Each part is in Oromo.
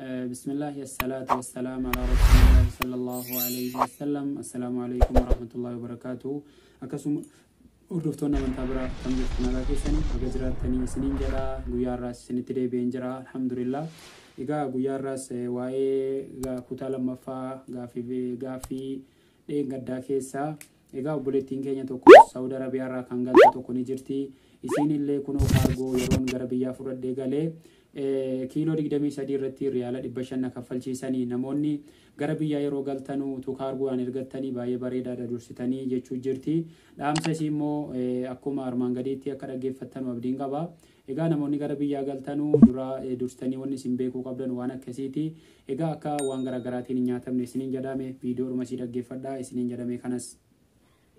Bismillahi assalatu wassalamu ala rasulillahi sallallahu alayhi wasallam. Assalaamu alaykum warahmatullahi wabarakatuh. Akkasuma hordoftoonni amantaa biraa kan jirtu nagaa keessanii haga jiraattanii isiniin jedha. Guyyaa irraas isinitti deebi'een jira, alhamdulillah. Egaa guyyaa irraas waa'ee kutaa lammaffaa gaaffii dheengaddaa keessaa egaa obboleettiin keenya tokko Saawud Arabiyaa irraa kan galte tokko ni jirti. Isiin illee kunoo kaargoo yeroon gara biyyaa fudhadhee galee kiiloo 23 irratti riyaala 500 na kaffalchiisanii, namoonni gara biyyaa yeroo galtanuu utuu kaargoodhaan ergattanii baay'ee bareedaadha dursitanii jechuu jirti. Dhaamsa isii immoo akkuma armaan gadiitti akka dhaggeeffattan abdiin qaba. Egaa namoonni gara biyyaa galtanuu dura dursitanii wanni isin beekuu qabdan waan akkasiiti. Egaa akka waan garaagaraatiin hin nyaatamne isiniin jedhame, viidiyoodhuma isii dhaggeeffadhaa isiniin jedhame kanas.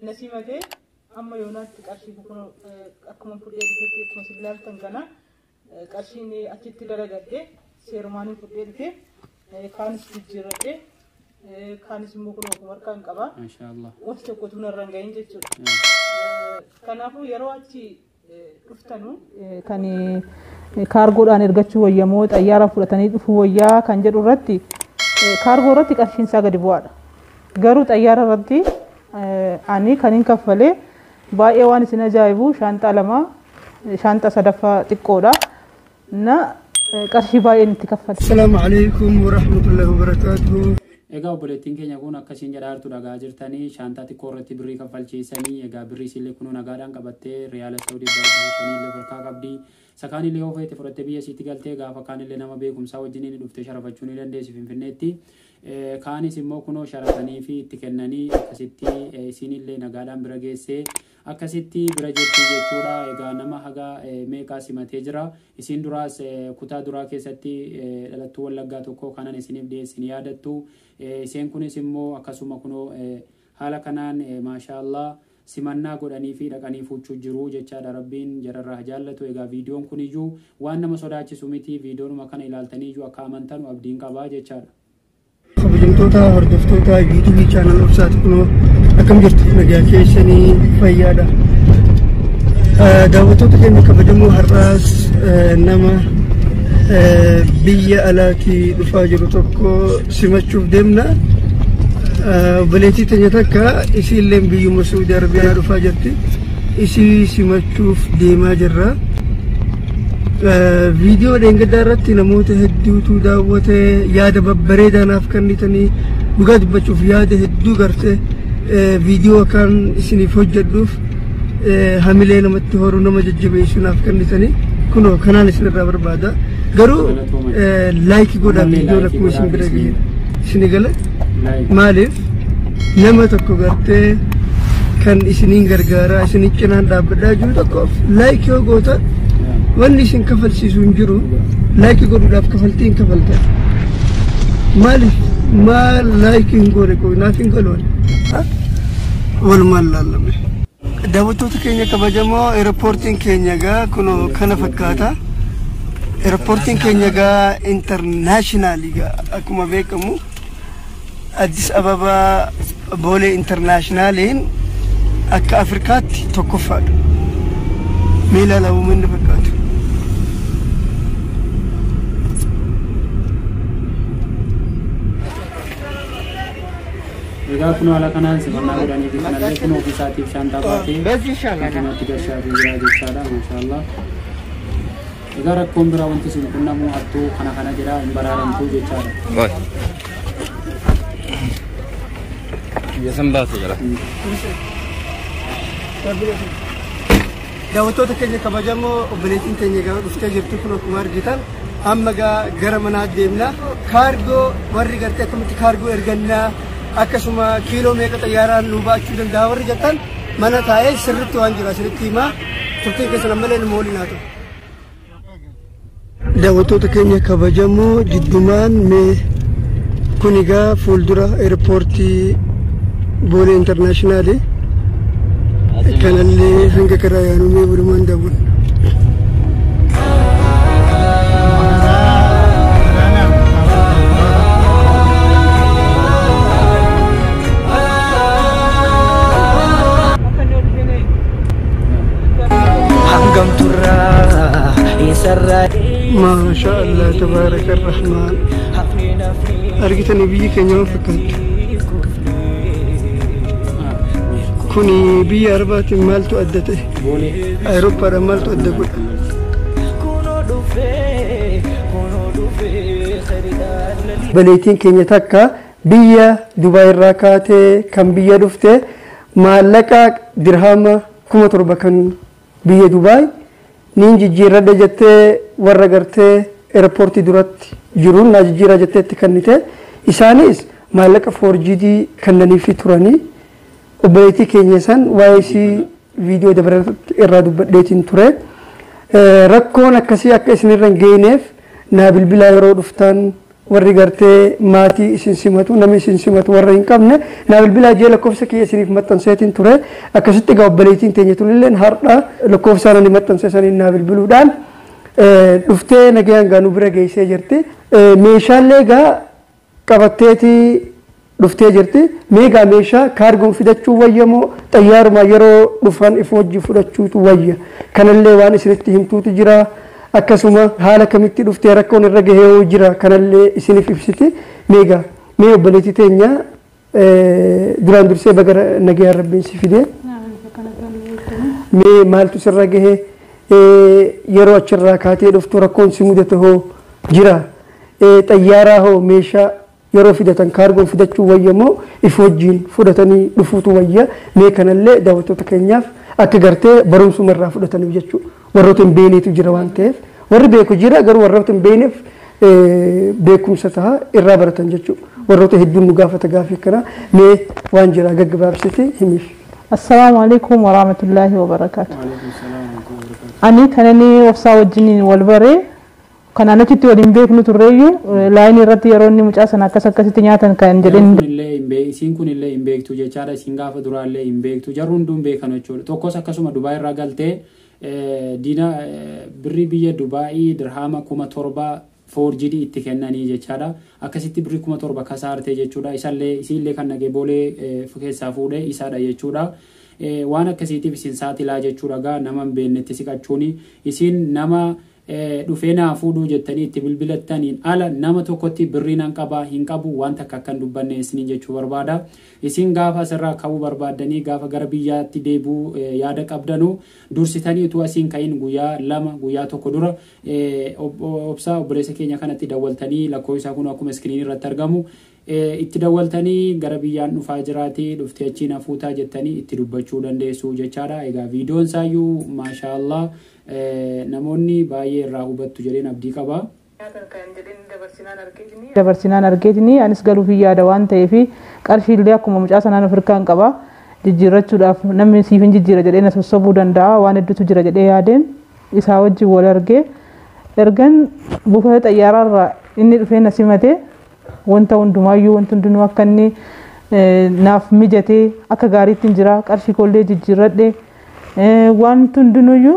Nasiimatee amma yoonaatti qarshii akkuma fudhee dhufetti akkuma isin ilaaltan kana qarshiin achitti dalagadhe seerumaanii fudhee dhufe, kaanis jijjiirradhe, kaanis immoo kun ofuma harkaan qaba. Maashaallah. Wanti tokkotu narra hin gahin jechuudha. Kanaafuu yeroo achi dhuftanu kan kaargoodhaan ergachuu wayyamoo xayyaaraan fudhatanii dhufuu wayyaa kan jedhu irratti, kaargoo irratti qarshiin isaa gadi bu'aadha. Garuu xayyaara irratti ani kan hin kaffalee baay'ee waan isin ajaa'ibu shaanxaa lama, shaanxaa sadaffaa xiqqoodha. Na qarshii baay'een itti kaffale. Assalaamu alaikum warahmatullahi wabarakatuh. Egaa obboleettiin keenya kun akkasiin jedhaa jirtu dhagaa jirtanii, shaanxaa xiqqoo irratti birrii kaffalchiisanii. Egaa birrii isiillee kunoo nagaadhaan qabattee riyaala Saawudii 500 illee harkaa qabdi. Sakaan illee yoo feete fudhattee biyya isiitti galtee gaafa kaan illee nama beekumsaa wajjin inni dhuftee sharafachuu ni dandeessi Finfinneetti. Kaanis immoo kunoo sharatanii fi itti kennanii akkasitti isiin illee nagaadhaan bira geessee akkasitti bira jirti jechuudha. Egaa nama haga meeqaa simatee jira. Isiin duraas kutaa duraa keessatti dhalattuu Wallaggaa tokko kanan isiniif dhiyeessin yaadattu. Isheen kunis immoo akkasuma kunoo haala kanaan maashaallah simannaa godhanii fi dhaqanii fuuchuu jiru jechaadha. Rabbiin jararraa jaallatu. Egaa viidiyoon kun iyyuu waan nama sodaachisu miti. Viidiyoonuma kana ilaaltanii iyyuu akka amantan abdiin qabaa jechaadha. Kabajamtoota hordoftoota YouTube channel Obsaati, kunoo akkam jirtu, nagaa keessanii, fayyaadha. Daawwattoota keenya kabajamoo, har'aas nama biyya alaatii dhufaa jiru tokko simachuuf deemna. Obboleettii teenya takka isiillee biyyuma Saudi Arabiyaa dhufaa jirti. Isii simachuuf deemaa jirra. Viidiyoo dheengaddaa irratti namoota hedduutu daawwate, yaada babbareedaa naaf kennitanii, dhugaa dubbachuuf yaada hedduu garte viidiyoo akkaan isiniif hojjedhuuf hamilee namatti horu, nama jajjabeessu naaf kennitanii, kunoo kanaan isinirraa barbaada. Garuu like godhaa viidiyoon akkuma isin bira gahe isini gala. Maaliif nama tokko gartee kan isiniin gargaaraa isinin cinaan dhaabbadhaa jiru tokkoof like yoo gootan wanni isin kafalsiisu hin jiru. Like godhuudhaaf kafaltii hin kafaltan. Maaliif maal like hin goone qoy naaf hin galu, walumaan laallame. Daawwattoota keenya kabajamoo, eerpoortiin keenya gaa kunoo kana fakkaata. Eerpoortiin keenya gaa international gaa akkuma beekamu Addis Ababaa Boolee Internationaliin akka Afrikaatti tokkoffaadha. Mee ilaalaa inni fakkaatu. Egaa kun haala kanaan simannaa godhanii fi kanallee kun ofii isaatiif shaantaa baatee makiinatti gashaa fi jira jechaadha. Maashaallah. Egaa rakkoon biraa wanti isin qunnamu hattuu kana kana jedha hin baraaramtu jechaadha. Biyya san baase jira. Daawwattoota keenya kabajamoo, obboleettiin keenya gaa dhuftee jirti kun akkuma argitan. Amma gaa gara manaa deemna. Kaargoo warri gartee akkamitti kaargoo ergannaa, akkasuma kiiloo meeqa xayyaaraan nu baachuu danda'a warri jettan, mana taa'ee sirriitti waan jira sirriitti himaa, turtiin keessan ammallee nu waliin haa ta'u. Daawwattoota keenya kabajamoo, jiddumaan mee kun egaa fuuldura eerpoortii Boolee International. Kanallee hanga karaa yaanuu mee walumaan daawwanna. Hangam turraa eessarraa Maasha Allah, Tabaaraka Rahmaan. Argitanii biyyi keenya waan fakkaattu. Kuni biyya Arabaatiin maaltu adda ta'e? Boolee. Awurooppaadhaan maaltu adda godha? Baleetiin keenya takka biyya Dubaay irraa kaatee kan biyya dhufte maallaqa dirhama 7,000 kan biyya Dubaay niin jijjiirradha jettee warra gartee eerpoortii duratti jiruun naa jijjiiraa jettee itti kennite. Isaanis maallaqa 4GD kennaniifii turanii obboleettii keenya san waa'ee isii viidiyoo dabalatatti irraa dubbadheetiin ture. Rakkoon akkasii akka isinirra hin geenyeef naa bilbilaa yeroo dhuftan warri gartee maatii isin simatu namni isin simatu warra hin qabne naa bilbilaa jee lakkoofsa kiyya isiniif maxxanseetiin ture. Akkasitti egaa obboleettiin teenya tunilleen har'a lakkoofsaan ani maxxanse saniin naa bilbiluudhaan dhuftee nagayaan gaa nu bira geessee jirti. Meeshaalee egaa qabatteetii dhuftee jirti. Meegaa meeshaa kaargoon fidachuu wayya moo xayyaaruma yeroo dhufan if wajji fudhachuutu wayya? Kanallee waan isinitti himtuutu jira. Akkasuma haala kamitti dhuftee rakkoon irra gahee hoo jira kanallee isiniif ibsiti. Meegaa mee obboleettii teenya duraan dursee baga nagayaan rabbiin si fide. Mee maaltu sirra gahee yeroo achirraa kaatee dhuftu rakkoon si mudate hoo jira? Xayyaaraa hoo meeshaa yeroo fidatan kaargoon fidachuu wayya moo if wajjiin fudhatanii dhufuutu wayya? Mee kanallee daawwattoota keenyaaf akka gartee barumsuma irraa fudhataniif jechuudha. Warroota hin beekneetu jira waan ta'eef warri beeku jira garuu warroota hin beekneef beekumsa ta'a irraa baratan jechuudha. Warroota hedduun nu gaafata gaafii kana mee waan jira gaggabaabsite himiif. Assalaamu alaikum warahmatullaahi wabarakaatu. Waalaikum salaam wa rahmatullahi wa barakaatuh. Ani kan inni obsaa wajjin wal baree kanaan achitti waliin beeknu turreeyyuu laayinii irratti yeroo inni mucaa sana akkas akkasitti nyaatan kan jedheen Kunillee hin isiin kunillee hin beektu jechaadha. Isiin gaafa duraallee hin beektu. Jarri hunduu hin beekan jechuudha. Tokkos akkasuma Dubaay irraa galtee diina birrii biyya Dubaayii dirhama 7,000 4GD itti kennanii jechaadha. Akkasitti birrii 7,000 kasaarte jechuudha. Isallee isiillee kan nagee boolee keessaa fuudhee isaadha jechuudha. Waan akkasiitiif isin saaxilaa jechuudha gaa nama hin beeknetti siqachuuni. Isin nama dhufee naa fuudhuu jettanii itti bilbilattaniin ala nama tokkotti birrii nan qabaa hin qabu waan takka akka hin dubbanne isiniin jechuu barbaada. Isin gaafa asirraa ka'uu barbaaddanii gaafa gara biyyaatti deebi'uu yaada qabdanu dursitanii utuu asiin ka'iin guyyaa 2 guyyaa 1 dura obsaa obboleessa keenya kanatti dawwaltanii lakkoofsa kun akkuma iskiriinii irratti argamu itti dawwaltanii gara biyyaan dhufaa jiraatee dhuftee achiin hafuutaa jettanii itti dubbachuu dandeessu jechaadha. Egaa viidiyoon isaayyuu maashaallah namoonni baay'ee irraa hubattu jedheen abdii qaba. Dabarsinaan argeetini anis galuuf hin yaada waan ta'eef qarshiillee akkuma mucaa sanaan of harkaan qaba jijjiirrachuudhaaf namni siif hin jijjiira jedhee na sossobuu danda'a waan hedduutu jira jedhee yaadeen isaa wajjin wal argee ergan buufata xayyaaraarraa inni dhufee na simate wanta hundumaayyuu wanti hundinuu akka inni naaf mijatee akka gaariitti hin jira qarshii koollee jijjiirradhe wanti hundinuyyuu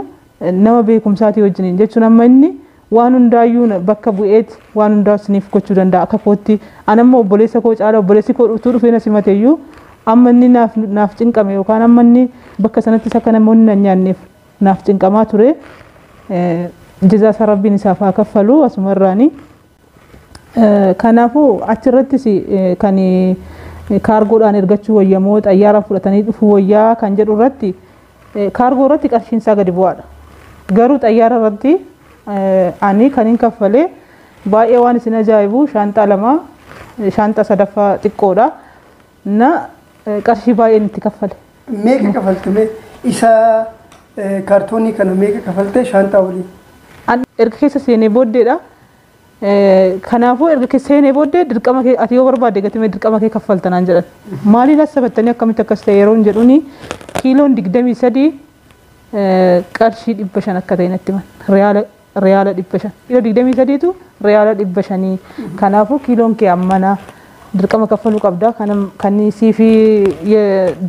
nama beekumsaatii wajjiniin jechuun amma inni waan hundaayyuu bakka bu'eet waan hundaa isiniif gochuu danda'a akka kootti an amma obboleessa koo caala obboleessi koo dhuftuu dhufee na simateyyuu amma inni naaf cinqame yookaan amma inni bakka sanattis akka namoonni na nyaanneef naaf cinqamaa ture jazaa isaa rabbiin isaaf haa kaffalu asumarraani. Kanaafuu achirrattis kan kaargoodhaan ergachuu wayyamoo xayyaara fudhatanii dhufuu wayyaa kan jedhu irratti kaargoo irratti qarshiin isaa gadi bu'aadha. Garuu xayyaara irratti ani kan hin kaffalee baay'ee waan isin ajaa'ibu shaanxaa 2 shaanxaa sadaffaa xiqqoodha. Na qarshii baay'een itti kaffale. Meeqa kaffalte mee isa kaartoonii kana meeqa kaffalte shaanxaa waliin? Erga keessa seenee booddeedha. Kanaafuu erga keessa seenee booddee dirqama kee ati yoo barbaadde gatimee dirqama kee kaffalta naan jedhan. Maaliin as sabattanii akkamitti akkas ta'e yeroo hin jedhuuni kiiloon 23 qarshii 500 akka ta'e natti himan. Riyaala 500. Kiiloo 23tu riyaala 500. Kanaafuu kiiloon kee ammana dirqama kaffaluu qabda. Kan siif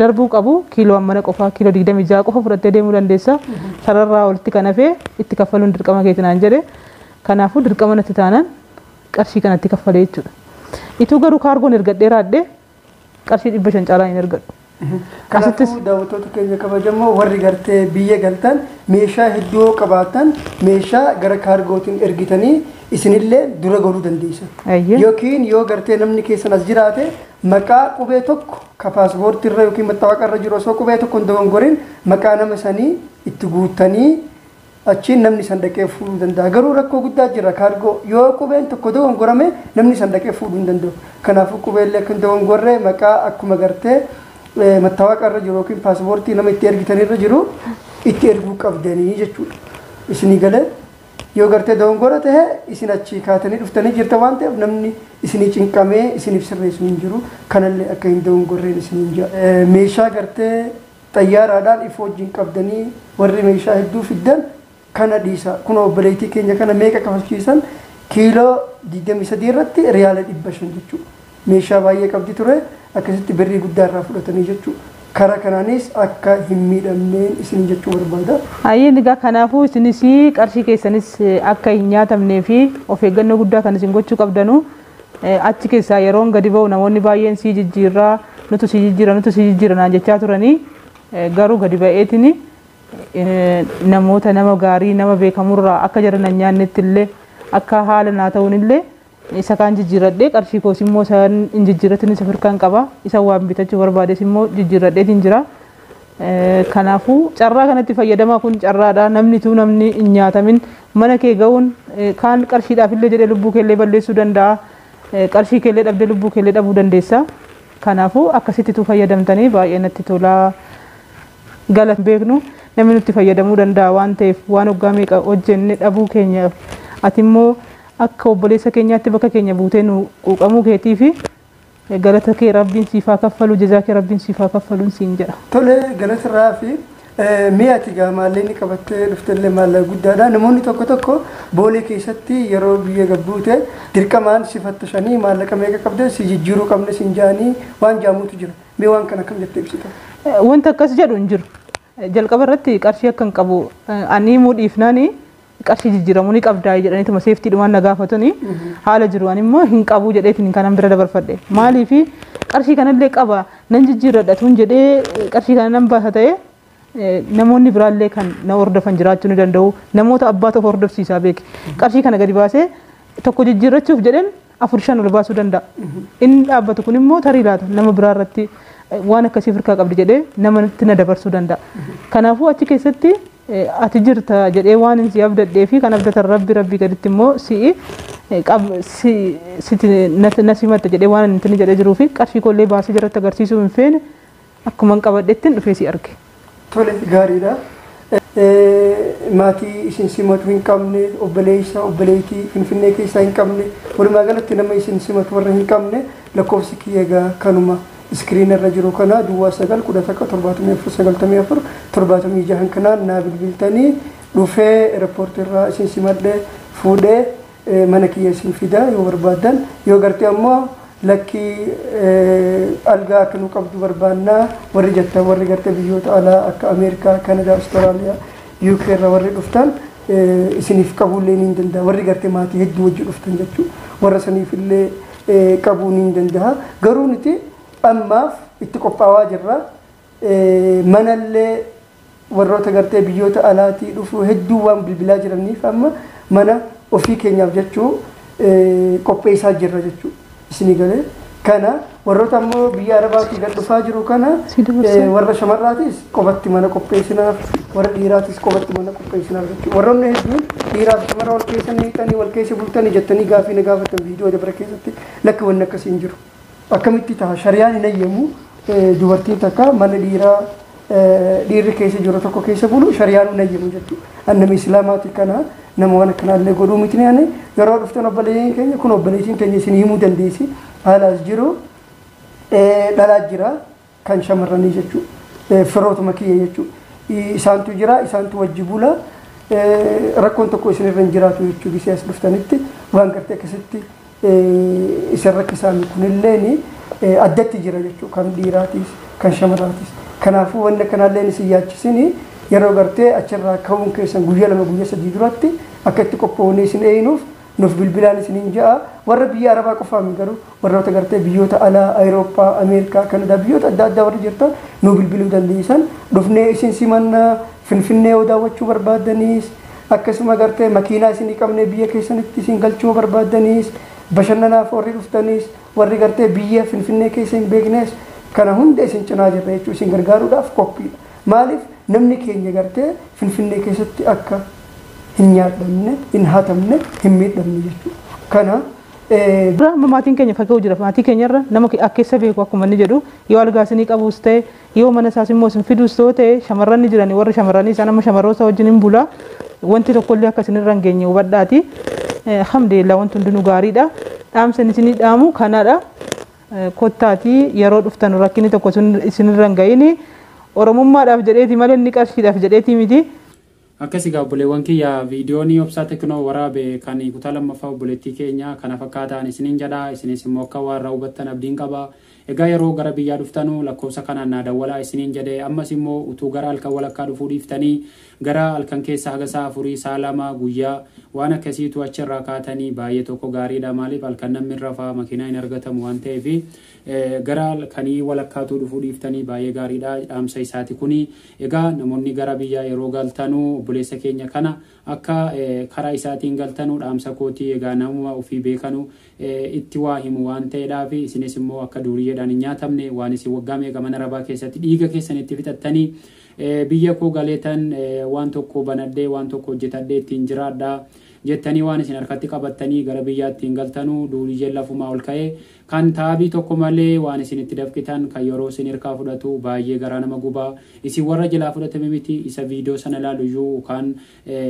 darbuu qabu kiiloo ammana qofa kiiloo 26 qofa fudhattee deemuu dandeessa. Sararraa olitti kan hafee itti kaffaluun dirqama keeti naan jedhe. Kanaafuu dirqama natti taanaan qarshii kanatti kaffalee jechuudha. Ituu garuu kaargoon ergadhee raadhee qarshii 500 caalaa hin ergadhu. Kanaafuu daawwattoota keenya kabajamoo, warri gartee biyya galtan meeshaa hedduu qabaatan, meeshaa gara kaargootiin ergitanii isinillee dura galuu dandeessan. Yookiin yoo gartee namni keessan as jiraate, maqaa qubee tokko ka paaspoortii irra yookiin mattaawaqa irra jiru osoo qubee tokko hin dogongorin maqaa nama sanii itti guuttanii achiin namni san dhaqee fuudhuu danda'a. Garuu rakkoo guddaa jira, kaargoo yoo qubeen tokko dogongorame namni san dhaqee fuudhuu hin danda'u. Kanaafuu qubeellee akka hin dogongorre maqaa akkuma gartee mattaawaqa irra jiru yookiin paaspoortii nama itti ergitan irra jiru itti erguu qabdanii jechuudha. Isinii galee yoo gartee dogongora ta'e isin achii kaatanii dhuftanii jirta waan ta'eef namni isinii cinqamee isiniif sirreessu hin jiru. Kanallee akka hin dogongorreen isiniin jira. Meeshaa gartee xayyaaraadhaan ifa wajjin qabdanii warri meeshaa hedduu fiddan kana dhiisa. Kun obboleettii keenya kana meeqa kafalchiisan? Kiiloo 23 irratti riyaala 500 jechuudha. Meeshaa baay'ee qabdi ture, akkasitti birrii guddaa irraa fudhatanii jechuudha. Karaa kanaanis akka hin miidhamneen isin jechuu barbaada. Ayyeen, egaa kanaafuu isinis qarshii keessanis akka hin nyaatamnee fi of eeggannoo guddaa kan isin gochuu qabdanu, achi keessaa yeroon gadi ba'u namoonni baay'een sii jijjiirraa, nutu sii jijjiira, nutu sii jijjiira naan jechaa turanii, garuu gadi ba'eetiin namoota nama gaarii nama beekamurraa akka jara nan nyaannetti illee akka haala naa ta'uun illee isa kaan jijjiiradhee, qarshii koos immoo isaan hin jijjiirratin isa firkaan qaba, isa waan bitachuu barbaades immoo jijjiirradheetiin jira. Kanaafuu carraa kanatti fayyadamaa, kun carraadha. Namni tuu namni hin nyaatamin mana kee ga'uun kaan qarshiidhaaf illee jedhee lubbuu keellee balleessuu danda'a. Qarshii keellee dhabdee lubbuu keellee dhabuu dandeessa. Kanaafuu akkasitti fayyadamtanii baay'ee natti tolaa. Gala beeknu namni nutti fayyadamuu danda'a waan ta'eef, waan waggaa meeqa hojjenne dhabuu keenyaaf ati immoo akka obboleessa keenyaatti bakka keenya buutee nu quuqamuu keetii fi galata kee Rabbiin siifaa kaffalu, jazaa kee Rabbiin siifaa kaffaluun siin jedha. Tole, galatarraa fi mi'a ati gaa maallaqni qabattee dhuftellee maallaqa guddaadha. Namoonni tokko tokko boolee keessatti yeroo biyya gabbuute dirqamaan si fattashanii maallaqa meeqa qabdee si jijjiiruu qabne siin jaanii waan jaamuutu jira. Mee waan kana akkam jettee ibsita? Wanta akkas jedhu hin jiru. Jalqaba irratti qarshii akka hin qabu ani himuu dhiifnaani, qarshii jijjiiramuu ni qabdaa jedhaniituma seeftiidhumaan na gaafatanii, haala jiru ani immoo hin qabu jedheetiin kanan bira dabarfadhe. Maaliifi qarshii kanallee qaba nan jijjiirradha tun jedhee qarshii kana nan baasa ta'e, namoonni biraallee kan na hordofan jiraachuu ni danda'u. Namoota abbaa tokko hordofsiisaa beeki. Qarshii kana gadi baasee tokko jijjiirrachuuf jedheen afur shan ol baasuu danda'a. Inni dhaabbatu kun immoo tarii laata nama biraa irratti waan akkasii firkaa qabdi jedhee namatti na dabarsuu danda'a. Kanaafuu achi keessatti ati jirta jedhee waan hin si abdadhee fi kan abdatan Rabbi, Rabbi gaditti immoo si'i na simatta jedhee waan inni jedhee jiruu fi qarshii koollee baasee jiratti agarsiisuu hin feene, akkuma hin qabadhettiin dhufee si arge. Tole, gaariidha. Maatii isin simatu hin qabne, obboleessa obboleettii Finfinnee keessaa hin qabne, walumaa galatti nama isin simatu warra hin qabne, lakkoofsi kiyya egaa kanuma iskiriin irra jiru kana, 09 11 74 94 76 kanaan naa bilbiltanii dhufee eerpoortii irraa isin simadhee fuudhee mana kiyya isin fida yoo barbaaddan. Yoo gartee ammoo lakkii algaa akka nu qabdu barbaannaa warri jettan, warri gartee biyyoota alaa akka Ameerikaa, Kanadaa, Awustiraaliyaa, UK irra warri dhuftan isiniif qabuullee ni danda'a. Warri gartee maatii hedduu wajji dhuftan jechuudha. Warra saniif illee qabuu ni danda'a. Garuu nuti ammaaf itti qophaawaa jirra. Manallee warroota gartee biyyoota alaatii dhufu hedduu waan bilbilaa jiraniif amma mana ofii keenyaaf jechuu qopheessaa jirra jechuudha. Isinii galee kana warroota ammoo biyya arabaatii gad dhufaa jiru kana warra shamarraatis qobatti mana qopheessinaaf, warra dhiiraatis qobatti mana qopheessinaaf jechuudha. Warroonni hedduun dhiiraaf shamarra wal keessa miixanii wal keessa bultanii jettanii gaafii na gaafatan viidiyoo dabra keessatti, lakki, wanni akkasii hin jiru. Akkamitti ta'a? Shariyaan hin ayyamu. Dubartiin takka mana dhiiraa dhiirri keessa jiru tokko keessa bulu shariyaan hin ayyamu jechuudha. Annami islaamaati kana nama waan akkanaallee godhuu miti. Ani yeroo dhuftan obboleeyyiin keenya kun, obboleettiin keenya isin himuu dandeessi, haalaas jiru dhalaa jira kan shamarranii jechuudha. Firootuma kiyya jechuudha. Isaantu jira, isaantu wajji bula, rakkoon tokko isinirra hin jiraatu jechuudha. Gisee as dhuftanitti waan gartee akkasitti isin rakkisaan kunilleen addatti jira jechuudha, kan dhiiraatis kan shamarraatis. Kanaafuu wanni akkanaallee isin yaachisini, yeroo gartee achirraa ka'uun keessan guyyaa 2 guyyaa 3 duratti akka itti qophoonee isin eeynuuf Nuuf bilbilaan isiniin ja'a. Warra biyya Arabaa qofaami garuu warroota gartee biyyoota alaa Awurooppaa, Ameerikaa, Kanadaa biyyoota adda addaa warri jirtan nu bilbiluu dandeessan. Dhufnee isin simannaa. Finfinnee yoo daawwachuu barbaaddaniis, akkasuma gartee makiinaa isinii qabnee biyya keessanitti isin galchuu barbaaddaniis, bashannanaaf warri dhuftaniis, warri gartee biyya Finfinnee keessa hin beeknes kana hunda isin cinaa jirra jechuudha. Isin gargaaruudhaaf qophiidha. Maaliif namni keenya gartee Finfinnee keessatti akka hin nyaadhamne, hin hatamne, hin miidhamne jechuudha. Kana Dura amma maatiin keenya fagoo jira. Maatii keenyarra nama akkeessa beeku akkuma inni jedhu yoo algaa isinii qabus ta'e, yoo mana isaas immoo isin fiduus ta'e, ta'e shamarran ni jirani, warri shamarranii isaan amma shamarroota wajjin hin bula. Wanti tokkollee akka isinirra hin geenye hubadhaati. Alhamdulillah, wanti hundinuu gaariidha. Dhaamsa inni isinii dhaamu kanadha. Kottaatii yeroo dhuftan rakkinni tokko isinirra hin ga'ini. Oromummaadhaaf jedheeti malee inni qarshiidhaaf jedheeti miti. Akkas egaa obboleewwan kiyya, viidiyoon Obsaa Teknoo waraabe kan kutaa lammaffaa obboleettii keenya kana fakkaataan isiniin jedha. Isinis immoo akka waan irraa hubattan abdiin qaba. Egaa yeroo gara biyyaa dhuftanu lakkoofsa kanaan naa dawwalaa isiniin jedhe. Ammas immoo utuu gara halkan walakkaa dhufuu dhiiftanii gara halkan keessa haga sa'a 4, sa'a 2 guyyaa waan akkasiitu achirraa kaatanii baay'ee tokko gaariidha. Maaliif halkan namni rafaa, makiinaa hin argatamu waan ta'eef gara halkanii walakkaatu dhufuu dhiiftanii baay'ee gaariidha dhaamsa isaati kuni. Egaa namoonni gara biyyaa yeroo galtanuu obboleessa keenya kana akka karaa isaatiin galtanuu dhaamsa kootii. Egaa namuma ofii beekanu itti waa himu waan ta'eedhaaf isinis immoo akka duuriyyeedhaan hin nyaatamne, waan isin waggaa meeqa mana rabaa keessatti dhiiga keessan itti fixattanii biyya koo galeetan waan tokko banadhee, waan tokko hojjetadhee ittiin jiraadhaa jettanii waan isin harkatti qabattanii gara biyyaatti hin galtanuu duuriyyeen lafumaa ol ka'ee kan taabii tokko malee waan isin itti dafqitan kan yeroo isin hirkaa fudhatu baay'ee garaa nama gubaa. Isin warra jalaa fudhatame miti, isa viidiyoo sana ilaalu iyyuu yookaan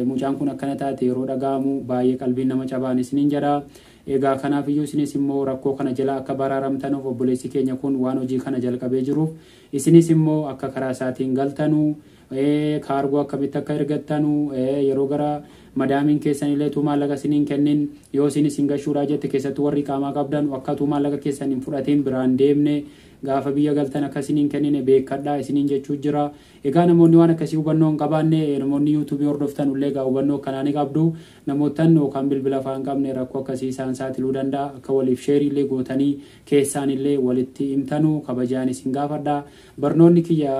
mucaan kun akkana taate yeroo dhaga'amu baay'ee qalbiin nama cabaan isiniin jedha. Egaa kanaaf iyyuu isinis immoo rakkoo kana jala akka baraaramtanuuf obboleessi keenya kun waan hojii kana jalqabee jiruuf isinis immoo akka karaa isaatiin galtanuu, kaargoo akkamitti akka ergattanuu, yeroo gara madaamiin keessan illee tuu maallaqa isiniin kennin yoo isin isin gashuudhaa jette, keessattuu warri qaamaa qabdan akka tuu maallaqa keessan hin fudhatiin biraan deemne gaafa biyya galtan akka isiniin kennine beekadhaa isiniin jechuu jira. Egaa namoonni waan akkasii hubannoo hin qabaanne, namoonni yuutuubii hordoftan illee egaa hubannoo akkanaa ni qabdu. Namootan yookaan bilbila afaan qabne rakkoo akkasii isaan saaxiluu danda'a. Akka waliif sheerii illee gootanii keessaan illee walitti himtanuu kabajaan isin gaafadha. Barnoonni kiyya,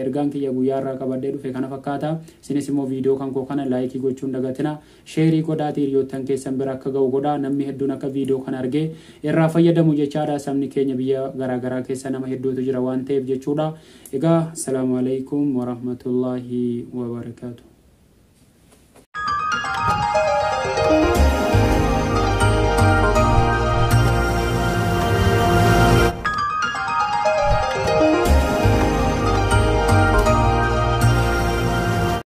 ergaan kiyya guyyaa irraa qabadhee dhufe kana fakkaata. Isinis immoo viidiyoo kan koo kana laayikii gochuun dagatina. Sheerii godhaatii hiriyoottan keessan bira akka ga'u godhaa. Namni hedduun akka viidiyoo kana argee irraa fayyadamu jechaadha. Sabni keenya biyya garaagaraa keessa nama hedduutu jira waan ta'eef jechuudha. Egaa, asalaamu alaikum warahmatullaahi wabarakaatu.